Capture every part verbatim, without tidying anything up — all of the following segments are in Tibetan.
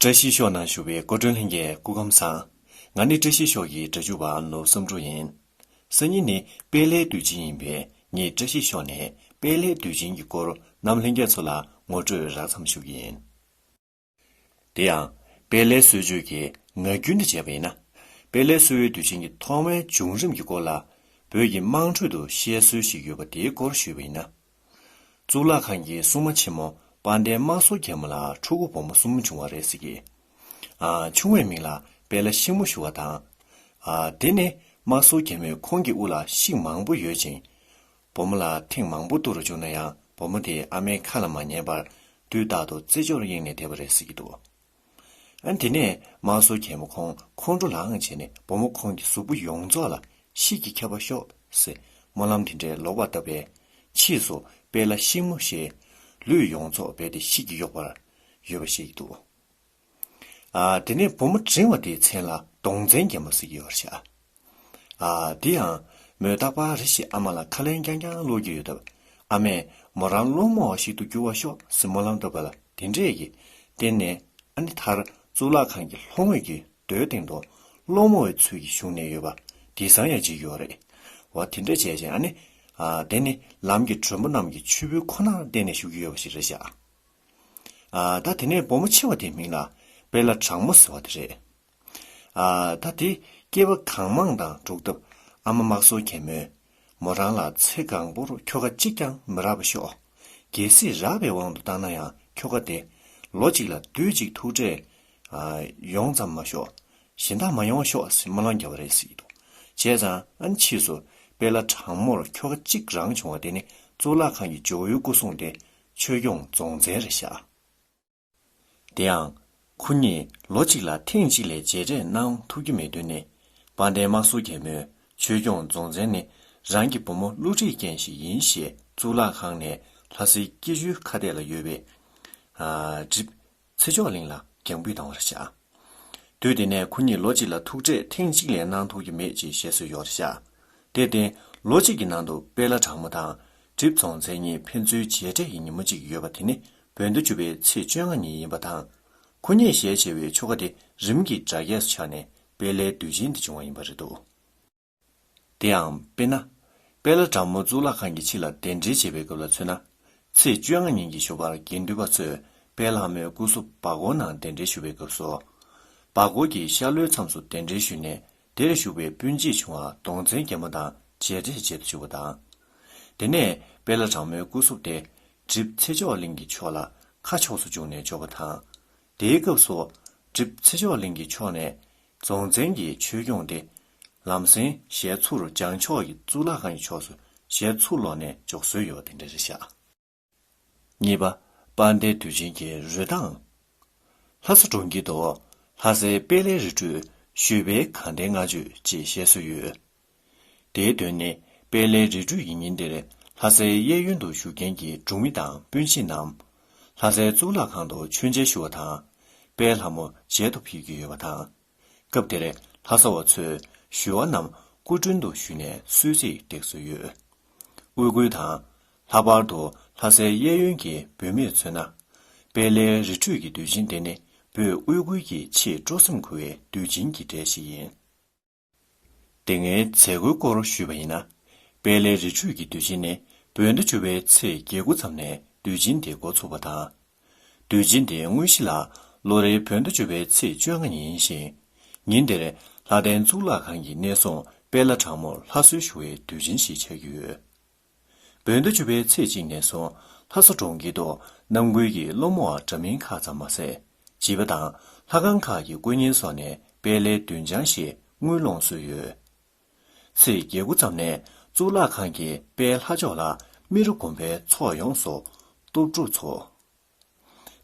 བཀྲ་ཤིས་ཤོག་ནང་བཞུགས་པའི་སྐུ་མགྲོན་ལྷན་རྒྱས་སྐུ་ཁམས་བཟང་། ང་ནི་བཀྲ་ཤིས་ཤོག་གི་སྒྲ་སྒྱུར་བ་ནོར་བུ་བསམ་འགྲུབ་ཡིན། སང་ཉིན་ནི་དཔལ་ལྷའི་དུས་ཆེན་ཡིན་པས་ངས་བཀྲ་ཤིས་ཤོག་ནས་དཔལ་ལྷའི་དུས་ཆེན་གྱི་སྐོར་རྣམ་ལྷན་རྒྱས་ཚོ་ལ་ངོ་སྤྲོད་རགས་ཙམ་ཞུ་གི་ཡིན། དེ་ཡང་། དཔལ་ལྷའི་གསོལ་མཆོད་ཀྱི་ངག་རྒྱུན་དུ་བྱས་པ་ཡིན་ན། དཔལ་ལྷའི་གསོལ་བའི་དུས་ཆེན་གྱི་ཐོག་མའི་བྱུང་རིམ་གྱི་སྐོར་ལ། བོད་ཀྱི་དམངས་ཁྲོད་དུ་བཤད་སྲོལ་ཞིག་ཡོད་པ་དེའི་སྐོར་ཞུས་པ་ཡིན་ན། གཙུག་ལག་ཁང་གི་སྲུང་མ་ཆེན་མོ་དཔལ་ལྡན་དམག་ཟོར་རྒྱལ་མོ་ལ་ཕྲུ་གུ་བུ་མོ་གསུམ་བྱུང་བ་རེད་ཟེར་གི། ཨ། ཆུང་བའི་མིང་ལ་དཔལ་ལྷ་ཤིང་མོ་ཞུ་བ་དང་། ཨ། དེ་ནི་དམག་ཟོར་རྒྱལ་མོས་ཁོང་གི་དབུ་ལ་ཤིང་མང་པོ་ཡོད་ཅིང་། བུ་མོ་ལ་ཐེངས་མང་པོ་གཏུག་རུ་བཅུག་ན་ཡང་བུ་མོ་དེས་ཨ་མའི་ཁ་ལ་མ་ཉན་པར་དུས་རྟག་ཏུ་རྩེད་འཇོར་གཡེང་ནས་བསྡད་པ་རེད་ཟེར་གྱི་འདུག། ཨ། དེ་ནས་དམག་ཟོར་རྒྱལ་མོ་ཁོང་ཁོང་ཁྲོ་ལངས་བྱས་ནས་བུ་མོ་ཁོང་གི་གཟུགས་པོ་ཡོངས་རྫོགས་ལ་ཤིག་གིས་ཁྱབ་པར་ཤོག་ཟེར་སྨོན་ལམ་དེ་འདྲའི་ལོག་པར་བཏབ་པས། ཕྱིས་སུ་དཔལ་ལྷ་ཤིང་མོ་ཞེས་ལུས་ཡོངས་རྫོགས་རྦད་དེ་ཤིག་གིས་གཡོགས་པར་ཡོད་པ་ཞིག་འདུག། ཨ། དེ་ནས་བུ་མོ་འབྲིང་བ་དེའི་མཚན་ལ་གདོང་བཙན་རྒྱལ་མོ་ཟེར་གྱི་ཡོད་རེད་ཤག། ཨ། དེ་ཡང་མོས་རྟག་པར་རེ་ཞིག་ཨ་མ་ལ་ཁ་ལན་རྐྱང་རྐྱང་སློག་གི་ཡོད་སྟབས། ཨ་མས་མོ་རང་སློང་མོ་བ་ཞིག་ཏུ་འགྱུར་བར་ཤོག་ཟེར་སྨོན་ལམ་བཏབ་པ་ལ། དེ་འདྲས་ཀྱིས་བརྟེན་ནས། ཨ་ནི་མཐར་གཙུག་ལག་ཁང་གི་ལྷོ་ངོས་ཀྱི་རྡོའི་སྟེང་དུ་སློང་མོ་བའི་ཚུལ་གྱིས་བཞུགས་ནས་ཡོད་པ་དེང་སང་ཡང་བརྗེད་ཀྱི་ཡོད་རེད། འོ། དེ་འདྲ་བྱས་བྱས། ཨ་ནི། ཨ། དེ་ནི་ལམ་གྱི་མགྲོན་པོ་རྣམས་ཀྱི་མཆོད་འབུལ་ཁོ་ནར་བརྟེན་ནས་ཞུ་གི་ཡོད་པ་ཞིག་རེད་ཤག། ཨ། ད་དེ་ནས་བུ་མོ་ཆེ་བ་དེའི་མིང་ལ་དཔལ་ལྷ་གྲང་མོ་ཟེར་བ་དེ་རེད། ཨ། ད་དེ་སྐྱེས་པ་གང་མང་དང་འགྲོགས་སྟབས། ཨ་མ་དམག་ཟོར་རྒྱལ་མོས་མོ་རང་ལ་ཚེ་གང་པོར་ཁྱོ་ག་གཅིག་ཀྱང་མི་རག་པ་ཤོག། གལ་སྲིད་རག་པའི་དབང་དུ་བཏང་ན་ཡང་ཁྱོ་ག་དེ་ལོ་གཅིག་ལ་དུས་གཅིག་ཐུག་འཕྲད། ཨ། ཡོང་ཙམ་མ་ཞོག། གཞན་དག་མ་ཡོང་ཤོག་ཟེར་སྨོན་ལམ་བརྒྱབ་པ་རེད་ཟེར་གྱི་འདུག། བྱས་ཙང་། ཨ་ནི་ཕྱིས་སུ་དཔལ་ལྷ་གྲང་མོར་ཁྱོ་ག་གཅིག་རང་བྱུང་བ་དེ་ནི་གཙུག་ལག་ཁང་གི་ཇོ་བོའི་སྐུ་སྲུང་སྟེ་ཆོས་སྐྱོང་རྫོང་བཙན་རེད་ཤག། དེ་ཡང་། ཁོ་གཉིས་ལོ་གཅིག་ལ་ཐེངས་གཅིག་ལས་མཇལ་འཕྲད་གནང་ཐུབ་ཀྱི་མེད་དོན་ནི། དཔལ་ལྡན་དམག་ཟོར་རྒྱལ་མོས་ཆོས་སྐྱོང་རྫོང་བཙན་ནི་རང་གི་བུ་མོ་བསླུ་བྲིད་རྐྱེན་ཞིག་ཡིན་ཞེས་གཙུག་ལག་ཁང་ནས་ལྷ་སའི་སྐྱིད་ཆུའི་ཁ་གཏད་ལ་ཡོད་པའི། ཨ། གྲིབ་ཚེ་མཆོག་གླིང་ལ་རྒྱང་འབུད་བཏང་བ་རེད་ཤག། དུས་དེ་ནས་ཁོ་གཉིས་ལོ་གཅིག་ལ་ཐུག་འཕྲད་ཐེངས་གཅིག་ལས་གནང་ཐུབ་ཀྱི་མེད་ཅེས་བཤད་སྲོལ་ཡོད་རེད་ཤག། དེར་བརྟེན། ལོ་གཅིག་གི་ནང་དུ་དཔལ་ལྷ་གྲང་མོ་དང་གྲིབ་རྫོང་བཙན་གཉིས་ཕན་ཚུན་མཇལ་འཕྲད་ཀྱི་ཉིན་མོ་གཅིག་ཡོད་པ་དེ་ནི་བོད་ཟླ་བཅུ་པའི་ཚེས་བཅོ་ལྔ་ཉིན་ཡིན་པ་དང་། ཁོ་གཉིས་ཞལ་མཇལ་བའི་ཆོ་ག་དེ་རིམ་གྱིས་གྲ་རྒྱས་སུ་ཆགས་ནས་དཔལ་ལྷའི་དུས་ཆེན་དེ་བྱུང་བ་ཡིན་པ་རེད་འདུག། དེ་ཡང་དཔེར་ན། དཔལ་ལྷ་གྲང་མོ་གཙུག་ལག་ཁང་གི་ཕྱི་ལ་གདན་འདྲེན་བྱེད་པའི་སྐབས་ལ་མཚོན་ན། ཚེས་བཅོ་ལྔ་ཉིན་གྱི་ཞོགས་པར་དགེ་འདུན་པ་ཚོས་དཔལ་ལྷ་མོའི་སྐུ་གཟུགས་སྦ་སྒོར་ནང་གདན་འདྲེན་ཞུ་བའི་སྐབས་སུ། སྦ་སྒོར་གྱི་ཤར་ལྷོའི་མཚམས་སུ་གདན་འདྲེན་ཞུས་ནས་དེར་བཞུགས་པའི་སྤུན་མཆེད་ཆུང་བ་གདོང་བཙན་རྒྱལ་མོ་དང་མཇལ་འཕྲད་བྱེད་དུ་བཅུག་པ་དང་། དེ་ནས་དཔལ་ལྷ་གྲང་མོའི་སྐུ་གཟུགས་དེ་གྲིབ་ཚེ་མཆོག་གླིང་གི་ཕྱོགས་ལ་ཁ་ཕྱོགས་སུ་བཅུག་ནས་འབྱོར་བ་དང་། དེའི་སྐབས་སུ་གྲིབ་ཚེ་མཆོག་གླིང་གི་ཕྱོགས་ནས་རྫོང་བཙན་གྱི་ཆོས་སྐྱོང་དེ་ལམ་སེང་ཞལ་ཚུར་བྱང་ཕྱོགས་ཀྱི་གཙུག་ལག་ཁང་གི་ཕྱོགས་སུ་ཞལ་ཚུར་ལོག་ནས་འཇོག་སྲོལ་ཡོད་པ་དེ་འདྲ་རེད་ཤག། གཉིས་པ། དཔལ་ལྡན་དུས་ཆེན་གྱི་རོལ་སྟངས། ལྷ་ས་གྲོང་ཁྱེར་དུ་ལྷ་སའི་དཔལ་ལྷའི་རི་ཁྲོད་བཞུགས་པའི་དགའ་ལྡན་ལྔ་མཆོད་ཅེས་བཤད་སྲོལ་ཡོད། དེའི་དོན་ནི། དཔལ་ལྷའི་རི་ཁྲོད་ཀྱི་ཉིན་དེར་ལྷ་སའི་གཡས་གཡོན་དུ་བཞུགས་མཁན་གྱི་གྲོང་མི་དང་སྤུན་མཆེད་རྣམས་ལྷ་སའི་གཙུག་ལག་ཁང་དུ་མཆོད་མཇལ་ཞུ་བ་དང་། དཔལ་ལྷ་མོ་མཇལ་དུ་ཕེབས་ཀྱི་ཡོད་པ་དང་། སྐབས་དེར་ལྷ་ས་བ་ཚོས་ཞུ་བ་རྣམས་སྐུ་མགྲོན་དུ་ཞུས་ནས་གསོལ་ཚིགས་འདེགས་སྲོལ་ཡོད། དབུ་སྐུལ་དང་། ལྷག་པར་དུ་ལྷ་སའི་གཡས་གཡོན་གྱི་བུད་མེད་མཚོན་ན། དཔལ་ལྷའི་རི་ཁྲོད་ཀྱི་དུས་ཆེན་དེ་ནི་བོད་དབུས་ཁུལ་གྱི་ཆེས་སྤྲོ་སེམས་འཁོལ་བའི་དུས་ཆེན་གྱི་གྲས་ཤིག་ཡིན། དེ་སྔའི་མཛད་སྒོའི་སྐོར་ཞུས་པ་ཡིན་ན། དཔལ་ལྷའི་རི་ཁྲོད་ཀྱི་དུས་ཆེན་ནི་བོད་ཟླ་བཅུ་པའི་ཚེས་བརྒྱད་དགུ་ཙམ་ནས་དུས་ཆེན་དེ་འགོ་ཚུགས་པ་དང་། དུས་ཆེན་དེའི་དངོས་གཞི་ལ་ལོ་རེའི་བོད་ཟླ་བཅུ་པའི་ཚེས་བཅོ་ལྔ་ཉིན་ཡིན་ཞིང་། ཉིན་དེར་ལྷ་ལྡན་གཙུག་ལག་ཁང་གི་གནས་སྲུང་དཔལ་ལྷ་གྲང་མོར་ལྷ་གསོལ་ཞུ་བའི་དུས་ཆེན་ཞིག་ཆགས་ཀྱི་ཡོད། བོད་ཟླ་བཅུ་པའི་ཚེས་གཅིག་ནས་བཟུང་ལྷ་ས་གྲོང་ཁྱེར་དུ་རྣམ་ཀུན་གྱི་སློབ་མ་བ་འདྲ་མིན་ཁག་ཙམ་མ་ཟད། བྱིས་པ་དང་ལྷ་ཁང་ཁག་གི་སྐུ་བརྙན་སོགས་ནས་དཔལ་ལྷའི་མདུན་བྱང་ཞེས་དངུལ་སློང་སྲོལ་ཡོད། ཚེས་བརྒྱད་དགུ་ཙམ་ནས་གཙུག་ལག་ཁང་གི་དཔལ་ལྷ་མཆོག་ལ་རྨེ་རུ་དགོན་པའི་ཚོགས་ཡོངས་སུ་གཏོར་སྒྲུབ་ཚོགས།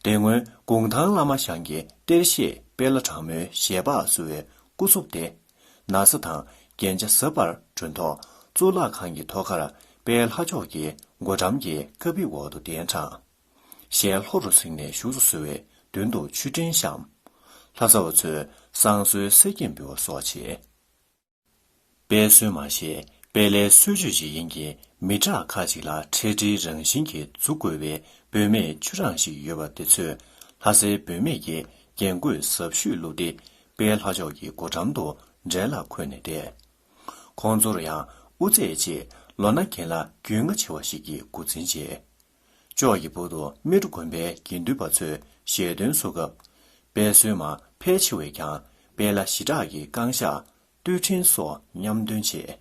དེ་སྔོན་གུང་ཐང་བླ་མ་ཞང་གི་གཏེར་བཞེས་དཔལ་ལྷ་གྲང་མོའི་ཞལ་འབག་གསོལ་བའི་སྐུ་གཟུགས་དེ། ན་བཟའ་དང་རྒྱན་ཆ་གཟབ་པར་གྱོན་ཐོག་གཙུག་ལག་ཁང་གི་ཐོག་ཁར་དཔལ་ལྷ་མཆོག་གི་མགོ་འགྲམ་གྱི་ཀ་པི་འོག་ཏུ་གདན་དྲངས། ཞལ་ལྷོ་རུ་གཟིགས་ནས་བཞུགས་སུ་གསོལ་བའི་མདུན་དུ་མཆོད་སྤྲིན་བཤམས། ལྷ་ས་བ་ཚོས་བསང་གསོལ་གསེར་སྐྱེམས་འབུལ་བ་སོགས་བྱས། དཔལ་བསོད་མ་ཞེས་དཔལ་ལྷའི་གསོལ་མཆོད་བྱེད་མཁན་གྱི་མི་དྲག་ཁག་ཅིག་ལ་འཕྲལ་འཕྲལ་རང་བཞིན་གྱིས་འཛུགས་དགོས་པའི་བུད་མེད་ཆུ་གྲང་ཞིག་ཡོད་པ་དེ་ཚོས་ལྷ་སའི་བུད་མེད་ཀྱི་ རྒྱན་གོས་ཟབ་ཤོས་བླུགས་ཏེ་དཔལ་ལྷ་མཆོག་གི་སྒོ་འགྲམ་དུ་འདྲེན་ལ་འཁོད་ནས་བསྡད། ཁོང་ཚོར་ཡང་དབུ་རྩེ་ཆེ་ལོ་ན་རྒན་ལགས་རྒྱུས་མངའ་ཆེ་བ་ཞིག་གིས་འགོ་འཛིན་བྱས། ལྕོག་གི་སྦུག་ཏུ་སྨི་རུ་དགོན་པའི་དགེ་འདུན་པ་ཚོས་ཞལ་འདོན་སོ་སྐབས། དཔལ་བསོད་མ་ཕལ་ཆེ་བས་ཀྱང་དཔལ་ལྷ་ཞི་དྲག་གི་བསྐང་བཤགས་བསྟོད་འཕྲིན་སོགས་མཉམ་འདོན་བྱས།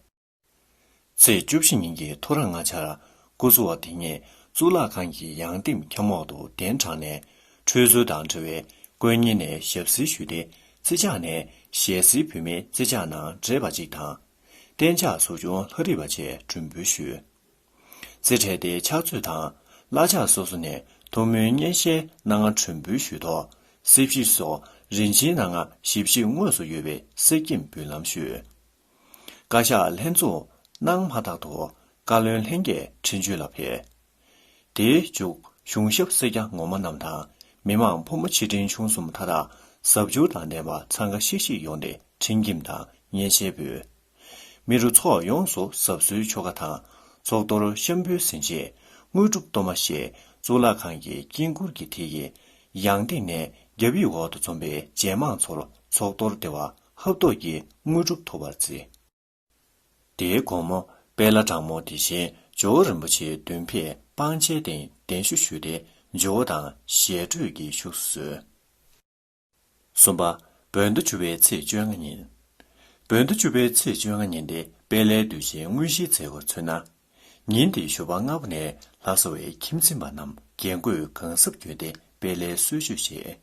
ཚེས་བཅུ་བཞི་ཉིན་གྱི་ཐོ་རངས་སྔ་ཆར་སྐུ་གཟུགས་བ་དེ་ཉིད་གཙུག་ལག་ཁང་གི་ཡང་སྟེང་ཁྱམས་འོག་ཏུ་གདན་དྲངས་ནས། ཁྲུས་གསོལ་དང་འབྲེལ་བའི་དཀོན་གཉེར་ནས་ཞབས་བསིལ་ཞུས་ཏེ། བརྩི་ཕྱག་ནས་ཞལ་བསིལ་བུད་མེད་བརྩི་ཕྱག་ནང་བགྲེས་པ་གཅིག་དང་། གཏན་ཕྱགས་ཟུར་ཆུང་ལྷ་རིས་པ་བཅས་མགྲོན་འབོད་ཞུས། རྩིས་ཁྲའི་སྟེང་ཕྱག་ཚོད་དང་། བླ་ཕྱག་སོ་སོ་ནས་ཐུགས་སྨོན་སྙན་ཤལ་གནང་མགྲོན་འབོད་ཞུས་ཐོག་སྲིབ་ཞིབ་སོགས་རིན་ཆེན་སྣ་ལྔ་ཞིབ་ཞིབ་དངོས་སུ་ཡོད་པའི་གསེར་སྐྱེམས་འབུལ་ལམ་ཞུས། བཀའ་ཤག་ལྷན་འཛོམས་གནང་མ་ཐག་ཏུ་བཀའ་བློན་ལྷན་རྒྱས་ཁྲིན་ཆུན་ལ་ཕེབས། དེའི་མཇུག་གཞུང་ཞབས་སེར་སྐྱ་ངོ་མ་རྣམས་དང་། མི་མང་ཕོ་མོ་ཆེ་འབྲིང་ཆུང་གསུམ་མཐའ་དག་ཟབ་འཇུག་དང་ལྡན་པ་འཚང་ཁ་ཤིག་ཤིག་ཡོང་སྟེ་ཁྲིམས་ཁྱིམ་དང་སྙན་ཤལ་ཕུལ། མི་རུ་ཚོགས་ཡོངས་སུ་ཟབ་གསོལ་ཆོ་ག་དང་། ཚོགས་གཏོར་ཤམ་བུའི་ཟིན་རྗེས་དངོས་གྲུབ་གཏོར་མ་ཞེས་གཙུག་ལག་ཁང་གི་དཀྱིལ་འཁོར་གྱི་མཐིལ་གྱི་ཡང་སྟེང་ནས་རྒྱབ་ཡིག་འོག་ཏུ་འཛོམས་པའི་རྗེས་མང་ཚོར་ཚོགས་གཏོར་བདེ་བ་ཧབ་ཐོབ་ཀྱི་དངོས་གྲུབ་ཐོབ་པར་བརྩི། དེའི་དགོང་མོ་དཔལ་ལྷ་དྲང་མོ་དེ་བཞིན་ཇོ་བོ་རིན་པོ་ཆེའི་མདུན་ཕེབས་སྤང་བྱའི་སྟེང་གདན་ཞུ་ཞུས་ཏེ། ཇོ་བོ་དང་ཞལ་འཕྲོད་ཀྱི་བཞུགས་སུ་གསོལ། གསུམ་པ། བོད་ཟླ་བཅུ་པའི་ཚེས་བཅོ་ལྔ་ཉིན། བོད་ཟླ་བཅུ་པའི་ཚེས་བཅོ་ལྔ་ཉིན་དེ་དཔལ་ལྷའི་དུས་ཆེན་དངོས་གཞིའི་མཛད་སྒོར་མཚོན་ན། ཉིན་དེའི་ཞོགས་པ་སྔ་པོ་ནས་ལྷ་ས་བའི་ཁྱིམ་མཚེས་པ་རྣམས་རྒྱན་གོས་གང་སབ་གྱོན་ཏེ་དཔལ་ལྷའི་གསོལ་མཆོད་བྱས།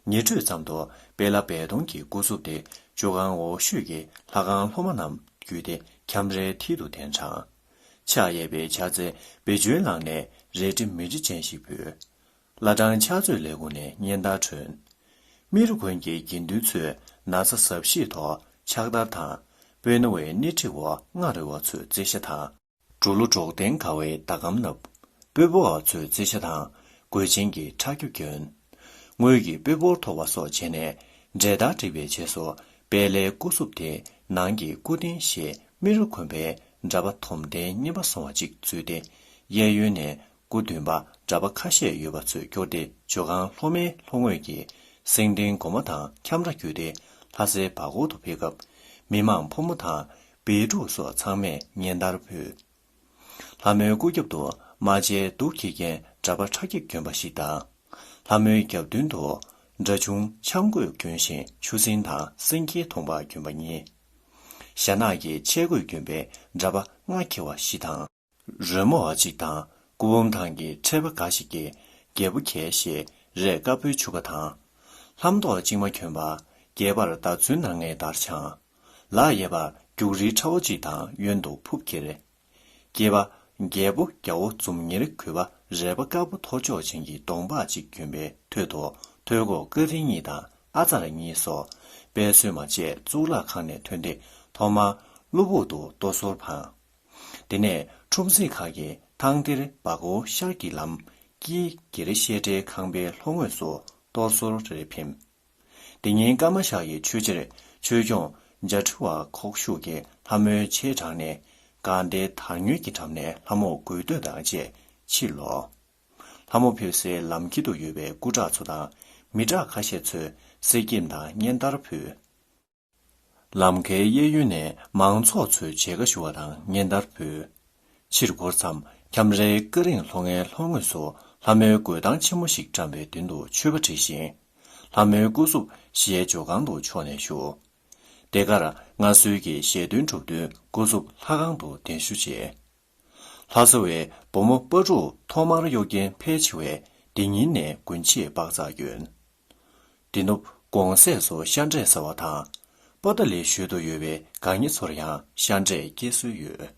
ཉི་དྲོས་ཙམ་དུ་དཔལ་ལྷ་སྦས་སྟོང་གི་སྐུ་གཟུགས་དེ་ཇོ་ཁང་འོག་ཤོད་ཀྱི་ལྷ་ཁང་སློབ་མ་རྣམས་བརྒྱུད་དེ་ཁྱམས་རའི་མཐིལ་དུ་གདན་དྲངས། ཕྱག་གཡས་པའི་ཕྱག་རྩེ་བེ་ཅོན་བླངས་ནས་རལ་གྲི་མེ་ལྕེ་ཅན་ཞིག་ཕུལ། བླ་བྲང་ཕྱག་མཛོད་ལས་ཁུངས་ནས་སྙན་དར་བསྒྲོན། རྨེ་རུ་དགོན་གྱི་དགེ་འདུན་ཚོས་ན་བཟའ་གཟབ་བཞེས་ཐོག་ཕྱག་དར་དང་། སྤོས་སྣ་བའི་སྣེ་ཁྲིད་འོག་རྔ་རོལ་བ་ཚོས་རྩེ་ཞྭ་དང་། འབྲུག་ལོ་འབྲོག་སྟོན་དགའ་བའི་ཟླ་གམ་བསྣབས། སྤོས་ཕོར་བ་ཚོས་རྩེ་ཞྭ་དང་། གོས་ཆེན་གྱི་ཁྲ་རྒྱ་གྱོན། དངུལ་གྱི་སྤོས་ཕོར་ཐོགས་པ་སོགས་བྱས་ནས། འབྲེལ་ཟླ་བསྒྲིགས་པའི་རྗེས་སུ། དཔལ་ལྷའི་སྐུ་གཟུགས་དེ་ནང་གི་སྐུ་རྟེན་ཞེས་རྨེ་རུ་དགོན་པའི་གྲྭ་པ་དོམ་ལྡན་རྙིང་པ་སོང་བ་གཅིག་འཛུལ་ཏེ། གཡས་གཡོན་ནས་སྐུ་བདུན་པ་གྲྭ་པ་ཁ་ཤས་ཡོད་པ་ཚོས་བསྐྱོར་ཏེ། ཇོ་ཁང་ལྷོ་མའི་ལྷོ་ངོས་ཀྱི་སེང་ལྡེང་སྒོ་མ་དང་ཁྱམས་ར་བརྒྱུད་དེ་ལྷ་སའི་བར་སྐོར་དུ་ཕེབས་སྐབས། མི་མང་ཕོ་མོ་དང་། སྦལ་ཕྲུག་སོགས་ཚང་མས་སྙན་དར་ཕུལ། ལྷ་མོའི་སྐུ་རྒྱབ་ཏུ་རྨ་བྱའི་གདུགས་འཁྱེར་མཁན་གྲྭ་པ་ཁྲ་རྒྱ་གྱོན་པ་ཞིག་དང་། ལྷ་མོའི་རྒྱབ་མདུན་དུ་དགྲ་ཆུང་ཆང་གོས་གྱོན་ཞིང་ཆུ་སྲིན་དང་སེང་གེའི་གདོང་པ་གྱོན་པ་གཉིས། ཞྭ་ནག་གི་ཆས་གོས་གྱོན་པའི་གྲྭ་པ་རྔ་འཁྱེར་བ་ཞིག་དང་། རོལ་མོ་བ་གཅིག་དང་། སྐུ་འབུམ་ཐང་གི་ཁྲལ་པ་འགའ་ཞིག་གིས་རྒྱལ་པོ་རྒྱལ་ཞེས་རས་དཀར་པོའི་ཕྱུ་པ་དང་། ལྷམ་ཏོག་གཅིག་མ་གྱོན་པ། སྐེད་པར་མདའ་མཚོན་སྣ་ལྔའི་དར་དཔྱངས། ལག་གཡས་པར་རྒྱུག་རིལ་ཁྲ་བོ་གཅིག་དང་གཡོན་དུ་ཕུབ་འཁྱེར། སྐྱེས་པ་རྒྱལ་པོ་རྒྱལ་པོ་འཛུམ་ཉེར་གུས་པ་རལ་པ་དཀར་པོ་ཐོར་ཅོག་ཅན་གྱི་གདོང་པགས་གཅིག་གྱོན་པའི་ཐོད་དུ་ཐོད་གོས་བཀའ་དྲིན་གཉིས་དང་ཨ་ཙར་གཉིས་སོགས་དཔལ་བསོད་མ་བཅས་གཙུག་ལག་ཁང་ནས་ཐོན་ཏེ་ཐོག་མར་གློ་བུར་དུ་གཏོར་ཟོར་འཕངས། དེ་ནས་ཁྲོམ་གཟིགས་ཁག་གིས་ཐང་གཏེར་སྦ་སྒོར་ཤར་གྱི་ལམ་དཀྱིལ་སྒེར་བཤད་གྲྭའི་ཁང་པའི་ལྷོ་ངོས་སུ་གཏོར་ཟོར་རེ་འཕེན། དེ་ཉིན་སྐར་མ་ཞག་གི་ཆོས་ཕྱིར་ཆོས་སྐྱོང་བྱ་ཁྲི་བ་ཁོག་ཤུགས་ཀྱིས་ལྷ་མོའི་ཆས་དྲངས་ནས་དགའ་ལྡན་དར་ཉོལ་གྱི་འགྲམ་ནས་ལྷ་མོ་དགོས་འདོད་དང་བཅས་ཕྱིར་ལོག་ལྷ་མོ་ཕེབས་སའི་ལམ་དཀྱིལ་དུ་ཡོད་པའི་སྐུ་དྲག་ཚོ་དང་མི་དྲག་ཁ་ཤས་ཚོས་གསེར་སྐྱེམས་དང་སྙན་དར་ཕུལ། ལམ་ཁའི་གཡས་གཡོན་ནས་མང་ཚོགས་ཚོས་མཇལ་ཁ་ཞུ་བ་དང་སྙན་དར་ཕུལ། ཕྱིར་འཁོར་མཚམས་ཁྱམས་རའི་ཀ་རིང་ལྷོ་ངའི་ལྷོ་ངོས་སུ་ལྷ་མོའི་འགོད་སྟངས་ཆེན་མོ་ཞིག་བཀྲམ་པའི་མདུན་དུ་མཆོད་པ་བསྒྲིགས་ཤིང་། ལྷ་མོའི་སྐུ་གཟུགས་ཞལ་ཇོ་ཁང་དུ་ཕྱོགས་ནས་བཞུགས། དེ་གར་མངའ་གསོལ་གྱི་ཞལ་འདོན་གྲུབ་བསྟུན་སྐུ་གཟུགས་ལྷ་ཁང་དུ་གདན་ཞུ་བྱས། ལྷ་ས་བའི་བུ་མོ་དཔའ་ཕྲུག་ཐོག་མར་གཡོག་རྒྱན་ཕལ་ཆེ་བས་དེ་ཉིན་ནས་དགུན་ཆས་པག་ཚག་གྱོན། དེ་ནུབ་གུང་ཚིགས་སུ་ཤ་འབྲས་ཟ་བ་དང་། པོ་ཏཱ་ལའི་ཞོལ་དུ་ཡོད་པའི་དགའ་ཉེ་ཚོར་ཡང་ཤ་འབྲས་སྐྱེལ་སྲོལ་ཡོད།